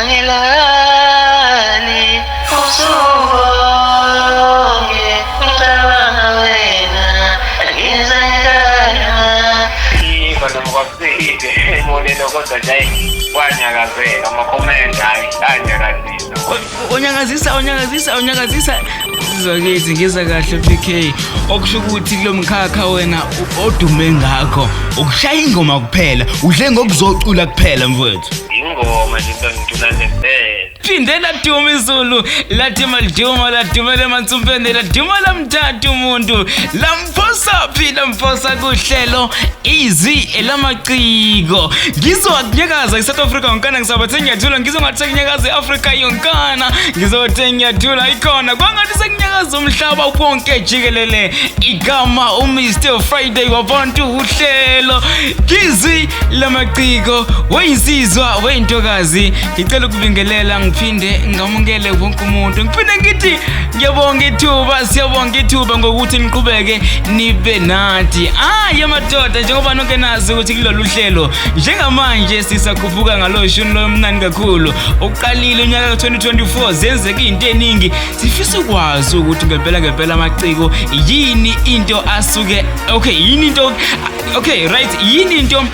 Angilali ubusuku bonke ngicabanga wena ngizanyakala. Yikho noma kwakusile emoneni kodwa nje hayi kwanyakazeka ama-comment hhayi anyakazisa. Onyakazisa onyakazisa onyakazisa sizakithi ngizwa kahle PK okusho ukuthi kulo mkhakha wena odume ngakho ukushaya ingoma kuphela udle ngokuzocula kuphela mfowethu. Ingoma nje into ngicula nje kuphela. Phinde laduma izulu lathi maliduma ladumela emansumpeni laduma lamthatha umuntu lamphosa phi lamphosa kuhlelo izwi elamaciko. Ngizwa kunyakaza iSouth Africa yonkana ngisabathe ngiyathula ngizwa ngathi sekunyakaza i-Afrika yonkana ngizothe ngiyathula ikhona kwangathi sekunyakaza umhlaba wonke jikelele. Igama uMr Friday wabantu uhlelo izwi lamaciko weyinsizwa weyintokazi. Ngicela ukubingelela ngiphinde ngamukele wonke umuntu ngiphinde ngithi ngiyabonga ithuba siyabonga ithuba ngokuthi niqhubeke nibe nathi. Ah madoda, njengoba nonke nazi ukuthi kulolu hlelo njengamanje sisakhuphuka ngalo shuni lo mnandi kakhulu uqalile unyaka ka-2024 zenzeka izinto eningi. Sifisa ukwazi ukuthi ngempela ngempela amaciko yini into asuke okay yini into okay right yini into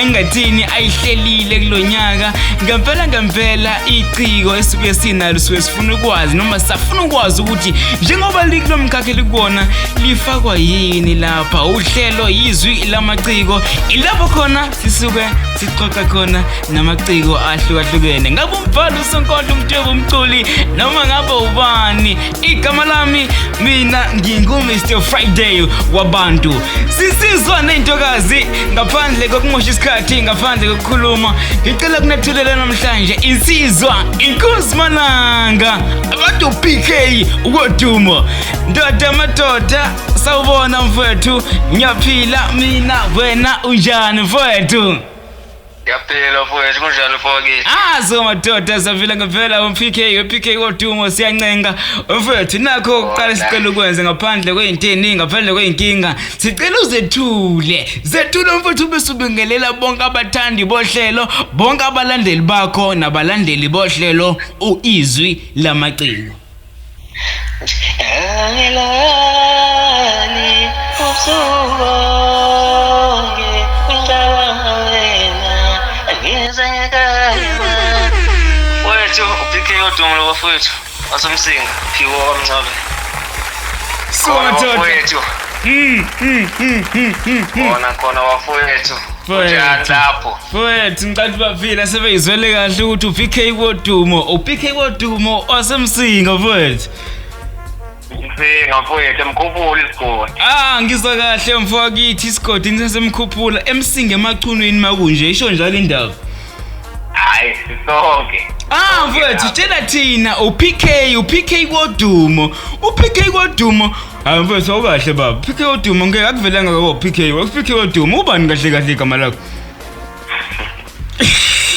engathini ayihlelile kulonyaka ngempela ngempela iciko esuke sinalo suke sifuna ukwazi noma safuna ukwazi ukuthi njengoba likulo mkhakha elikuwona lifakwa yini lapha. Uhlelo yizwi lamaciko ilapho khona sisuke sixoxa khona namaciko ahlukahlukene, ngabe umbhalo, usonkondlo, umdwebi, umculi noma ngabe ubani. Igama lami mina ngingu Mr Friday wabantu sisizwa nentokazi. Ngaphandle kokumosha isikhathi, ngaphandle kokukhuluma, ngicela kunethulela namhlanje insizwa inkosi malanga abantu PK wodumo. Ndoda madoda, sawubona mfowethu. Ngiyaphila mina, wena unjani mfowethu? Ngiyaphila mfowethu, kunjani mfowethu? Ah so madoda, siyafila ngempela uPK uPK wodumo. Siyancenga mfowethu, nakho ukuqala sicela ukwenza ngaphandle kweyinto eningi, ngaphandle kweyinkinga, sicela uzethule zethule mfowethu bese ubingelela bonke abathandi bohlelo, bonke abalandeli bakho nabalandeli bohlelo uizwi lamaciko. Angilali ubusuku bonke ngicabanga wena ngizanyakala. Mfowethu uPK odumo lo bafowethu wasemsinga phiwo kwamncane. So madoda. Bafowethu. Khona khona bafowethu. Kunjani lapho? Mfowethu ngicela baphila sebeyizwele kahle ukuthi uPK wodumo, uPK wodumo wasemsinga mfowethu. Msinga mfowethu, emkhuphula isigodi. Ah ngizwa kahle mfowethu, isigodi sasemkhuphula emsinga emachunwini makunje isho njalo indaba. Hayi sisonke. Ah mfowethu tshela thina uPK uPK wodumo, uPK wodumo. Hayi mfowethu awukahle baba. PK wodumo ngeke akuvelanga ko PK, uPK wodumo ubani kahle kahle igama lakho?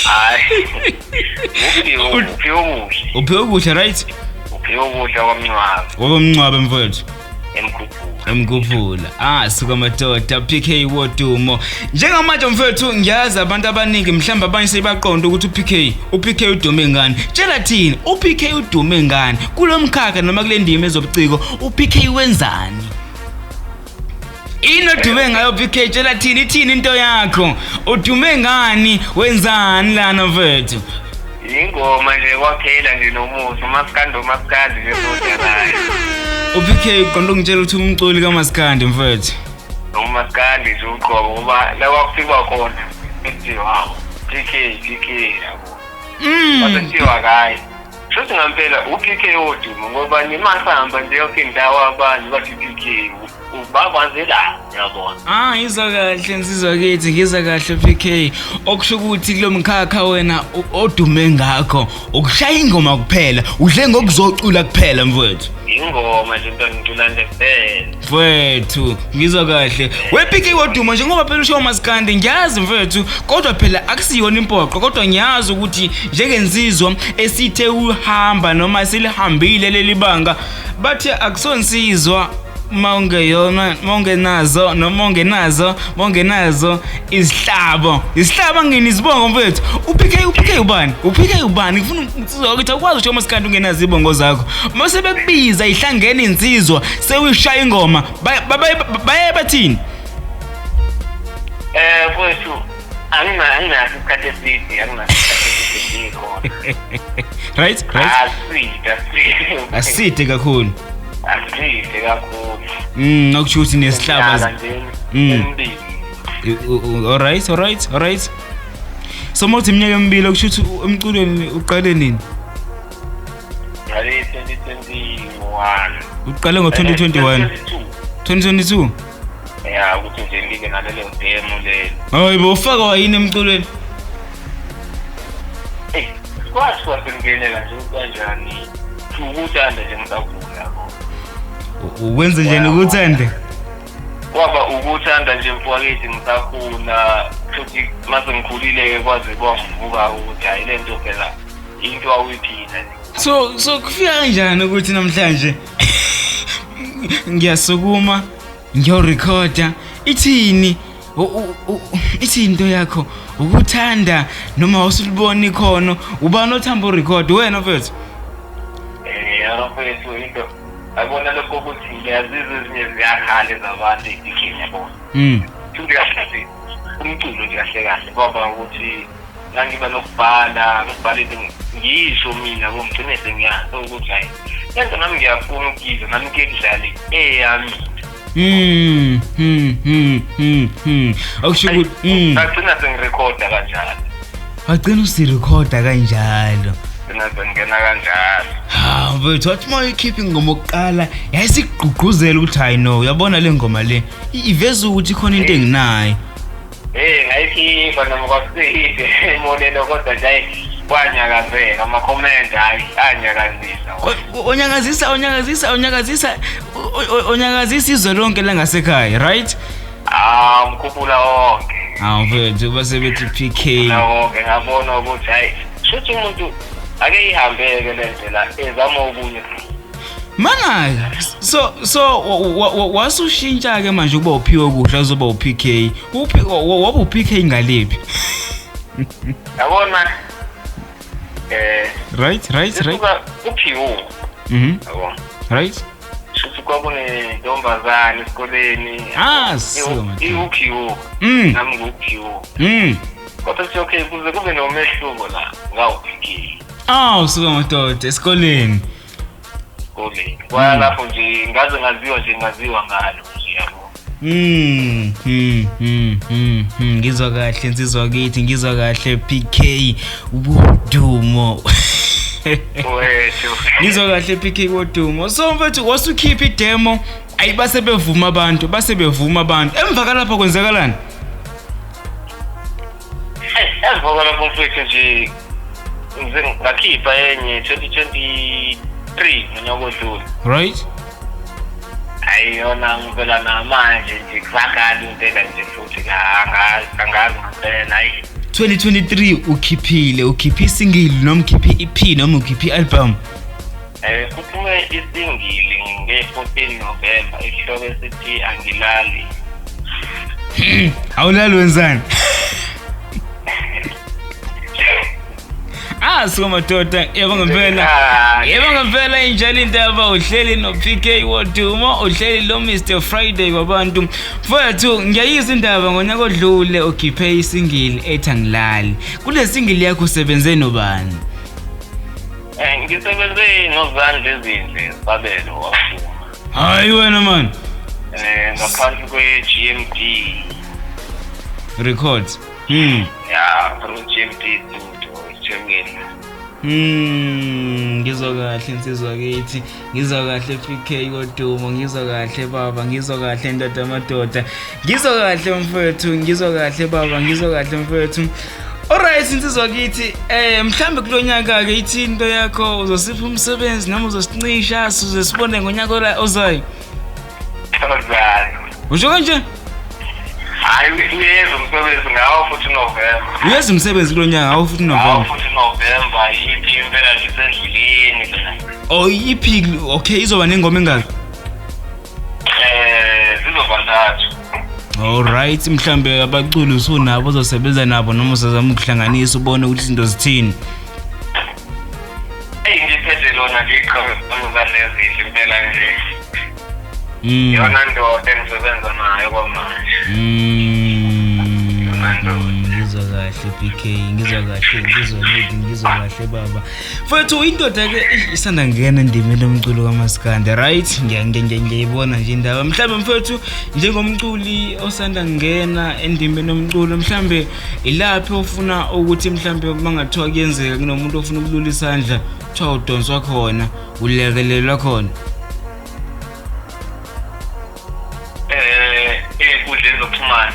Hayi. Uphiwe uphiwe kuhle. Uphiwe kuhle right? Uphiwe kuhle kwamncwabe Wakomncwabe mfowethu. emkhuphula. Emkhuphula. Ah suka madoda PK wodumo. Njengamanje mfowethu ngiyazi abantu abaningi mhlawumbe abanye sebaqonda ukuthi uPK uPK udume ngani. Tshela thina uPK udume ngani kulomkhakha noma kule ndima ezobuciko uPK wenzani? Ini odume ngayo PK, tshela thina ithini into yakho? Udume ngani? Wenzani lana mfowethu? Ingoma nje kwaphela nje nomusa umaskandi umaskandi nje sodalayo. uPK uqonda ungitshela ukuthi umculi kaMaskandi mfowethu. Umaskandi nje uqobo ngoba la kwakufikwa khona ethi wow PK PK yabo. Kwathiwa kayi. Shuthi ngempela uPK wodumo ngoba nimasihamba nje yonke indawo abantu bathi PK ubakwazela yabona. Ah ngizwa kahle nsizwa kithi, ngizwa kahle PK. Okusho ukuthi kulo mkhakha wena odume ngakho ukushaya ingoma kuphela, udle ngokuzocula kuphela mfowethu. Ingoma nje into ngicula nje kuphela. Mfowethu ngizwa kahle. We PK wodumo, njengoba phela usho umaskandi ngiyazi mfowethu, kodwa phela akusiyona impoqo, kodwa ngiyazi ukuthi njengensizwa esithe uhamba noma silihambile leli banga bathi akusonsizwa Mawungeyona, mawungenazo noma ungenazo, mawungenazo izihlabo. Izihlabo ngini izibongo mfethu. UPK uPK ubani? UPK ubani? Ngifuna insizwa ukuthi awukwazi usho umasikandi ungenazo izibongo zakho. Mase bekubiza ihlangene insizwa, sewuyishaya ingoma. Baye bathini? Mfowethu, anginaso isikhathi eside, anginaso isikhathi eside ngikhona. Right, right. Aside, aside. Aside kakhulu. Aside kakhulu. Okusho ukuthi nesihlaba. Emibili. Alright, alright, alright. So mawuthi iminyaka emibili okusho ukuthi emculweni uqale nini? Ngale 2021. Uqale ngo-2021. 2022? Ya, ukuthi nje ngike nalelo demo lelo. Hayi bo, ufaka yini emculweni? Eh, kwathi kwasengenela nje kanjani? Ukuthanda nje ngisakula yabo. Wenze njani ukuthanda? Kwaba ukuthanda nje mfowethu ngisakhula, futhi mase ngikhulile ke kwaze kwavuka ukuthi hayi lento phela into awuyiphila. So kufika kanjani ukuthi namhlanje ngiyasukuma ngiyorekhoda ithini ithi into yakho ukuthanda noma usulibona ikhono ubani othamba urecord wena mfethu? Mfethu into ayibona lokho ukuthi ngiyazizwa ezinye ziyakhala ezabantu ezikini yabo. Futhi kahle umculo nje kahle kahle kwaba ukuthi ngangiba nokubhala ngibhale ngisho mina ngigcine sengiyazi ukuthi hayi lento nami ngiyafuna ukuyizwa nami ngike kudlale eyami. Okusho ukuthi ngagcina sengirekhoda kanjalo. Wagcina usirekhoda kanjalo. Gcina sengingena kanjalo. Ha, mfethu wathi uma uyikhipha ingoma yokuqala yayisigqugquzela ukuthi hayi no, uyabona le ngoma le iveza ukuthi khona into enginayo. Ngayikhipha noma kwaside imonelo kodwa nje kwanyakazeka ama-comment hayi anyakazisa. Onyakazisa onyakazisa onyakazisa onyakazisa izwe lonke langasekhaya, right? Ah, umkhuphula wonke. Ah, mfethu base bethi PK. Wonke ngabona ukuthi hayi shuthi umuntu ake ihambeke le ndlela ezama okunye. Mana so wasushintsha ke manje ukuba uphiwe kuhle uzoba uPK. Uphi waba uPK ngaliphi? Yabona right right right. Uphiwe. Yabo. Right? Shuthi kwakunentombazane esikoleni. Ah, so iwuphiwe. Nami nguphiwe. Kodwa sithi okay kuze kube nomehluko la ngawuPK. Ah, usuka madoda esikoleni. Kwaya lapho nje ngaze ngaziwa nje ngaziwa ngalo nje yabo. Ngizwa kahle insizwa kithi, ngizwa kahle PK Wodumo. Ngizwa kahle PK Wodumo. So mfethu wasukhipha idemo, ayi base bevuma abantu, base bevuma abantu. Emva kalapha kwenzakalani? Emva kwalapho mfethu nje ngakhipha enye 2023 ngonyaka odlule. Right? Hayi yona ngempela namanje nje kusakhala impela nje futhi angazi ngempela hayi. 2023 ukhiphile, ukhiphe isingle noma ukhiphe EP noma ukhiphe i-album? Kuphume isingle nge-14 November isihloko esithi Angilali. Awulali wenzani? Ah, suka madoda, yebo ngempela. Yebo ngempela injalo indaba uhleli no PK Wodumo, uhleli lo Mr Friday wabantu. Mfowethu, ngiyayizwa indaba ngonyaka odlule ukhiphe isingle ethi Angilali. Kule single yakho usebenze nobani? Ngisebenze noZandla Ezinhle Sabelo waphuma. Hayi wena man. Ngaphansi kwe-GMD Records. Ya, ku-GMD studio eThekwini. Ngizwa kahle insizwa kithi, ngizwa kahle PK Wodumo, ngizwa kahle baba, ngizwa kahle ndoda madoda. Ngizwa kahle mfethu, ngizwa kahle baba, ngizwa kahle mfethu. Alright insizwa kithi, mhlambe kulonyaka ke ithi into yakho uzosipha umsebenzi noma uzosincisha size sibone ngonyaka ozayo. Ozayo. Usho kanje? Hayi uyeza umsebenzi ngawo futhi November. Uyeza umsebenzi kulonyaka ngawo futhi November. Ngawo futhi November iphi impela nje sendleleni phela. Oh iphi okay izoba nengoma engaki? Alright, mhlambe abaculi usunabo ozosebenza nabo noma usazama ukuhlanganisa ubone ukuthi izinto zithini. Eyi, ngiphethe lona nje iqhawe nezinhle impela nje. Yona ndoda engisebenza nayo kwamanje. Ngizwa kahle PK, ngizwa kahle, ngizwa lady, ngizwa kahle baba. Mfethu, indoda ke isanda ngena endimeni lomculo kaMaskandi, right? Ngiyayibona nje indaba. Mhlambe mfethu, njengomculi osanda ngena endimeni lomculo, mhlambe ilaphi ofuna ukuthi mhlambe mangathiwa kuyenzeka kunomuntu ofuna ukulula isandla, kuthiwa udonswa khona, ulekelelwa khona? Ey'nkundleni zokuxhumana.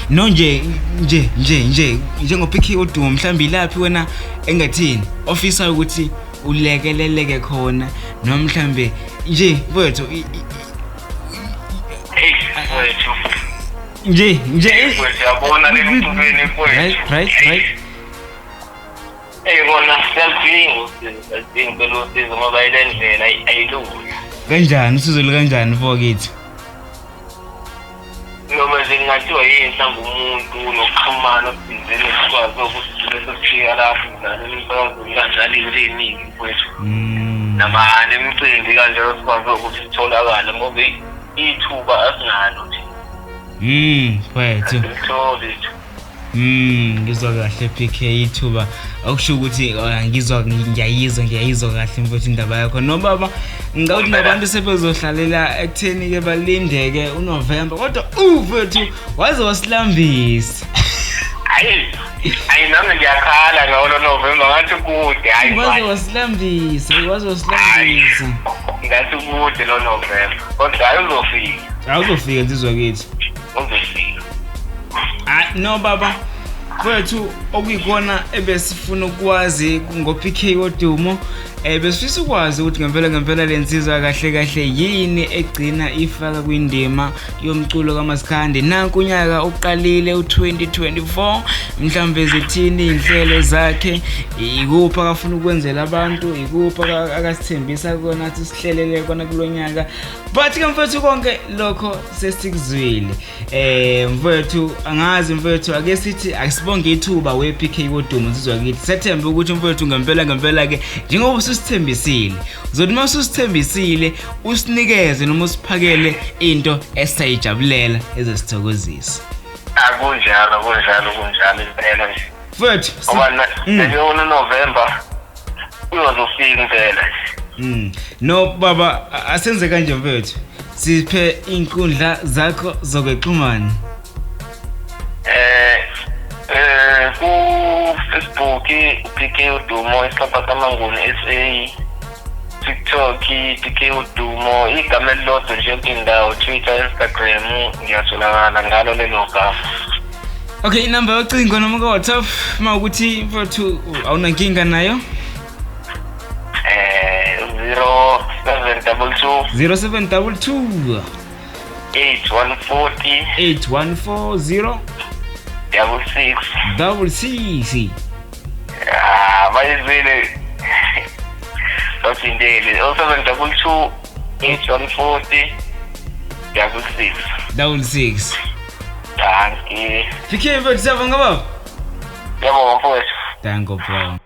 No, nje nje nje nje njengo-PK Udumo, mhlawumbe ilaphi wena engathini ofisa ukuthi ulekeleleke khona, noma mhlambe nje mfowethu Eyi mfowethu. Nje nje. Mfowethu, yabona le mculweni, mfowethu. Right. Eyi kona siyaludinga usizo, siyaludinga impela usizo ngoba ile ndlela ayilula. Kanjani, usizo lukanjani mfowethu? Noma nje kungathiwa yini mhlawumbe umuntu nokuxhumana okuthizeni, sikwazi ukuthi bese sifika lapho sidlalela emsakazweni kanjalo, izinto ey'ningi mfowethu. Nama nemicimbi kanjalo, sikwazi ukuthi sitholakale ngoba ithuba asinalo thina. Mfowethu. Asilitholi ithuba. Ngizwa kahle PK, ithuba okusho ukuthi ngizwa, ngiyayizwa kahle mfowethu indaba yakho. No baba, ngicabanga ukuthi nabantu sebezohlalela ekutheni ke balindeke uNovember, kodwa mfowethu waze wasilambisa. Hayi hayi, nami ngiyakhala ngawo lo November, ngathi kude, hayi. Waze wasilambisa, waze wasilambisa. Ngathi kude lo November, kodwa hayi, uzofika. Awuzofika insizwa kithi. Uzofika. Hayi no baba, mfowethu, okuyikona ebesifuna ukwazi ngo-PK Wodumo, besifisa ukwazi ukuthi ngempela ngempela lensizwa kahle kahle yini egcina ifaka kwindima yomculo kaMaskandi. Nanku unyaka uqalile u2024, mhlambe zithini inhlelo zakhe, ikuphi akafuna ukwenzela abantu, ikuphi akasithembisa kona athi sihlelele kona kulonyaka? But ke mfowethu, konke lokho sesikuzwile. Mfowethu, angazi mfowethu, ake sithi asibonge ithuba we PK Wodumo, insizwa kithi. Sethembe ukuthi mfowethu ngempela ngempela ke njengoba ususithembisile, uzothi uma ususithembisile usinikeze noma usiphakele into esisayijabulela ezosithokozisa. Akunjalo, kunjalo, kunjalo impela nje. Mfowethu, Ngoba neyona November uyozofika impela nje. No baba, asenze kanje mfowethu, siphe inkundla zakho zokuxhumana. Ku Facebook PK Udumo, isihlopha samanguni SA, TikTok PK Udumo, igama elilodwa nje yonke indawo, Twitter, Instagram, ngiyatholakala ngalo lelo gama. Okay, inamba yocingo noma ka WhatsApp uma ukuthi mfowethu awunankinga nayo? 0722 0722 8140 8140 66. 66. Ah, bayizwile, baphindele 0722 8140 66. 66. Dankie. PK mfowethu, siyabonga baba. Ngiyabonga mfowethu. Danko bro.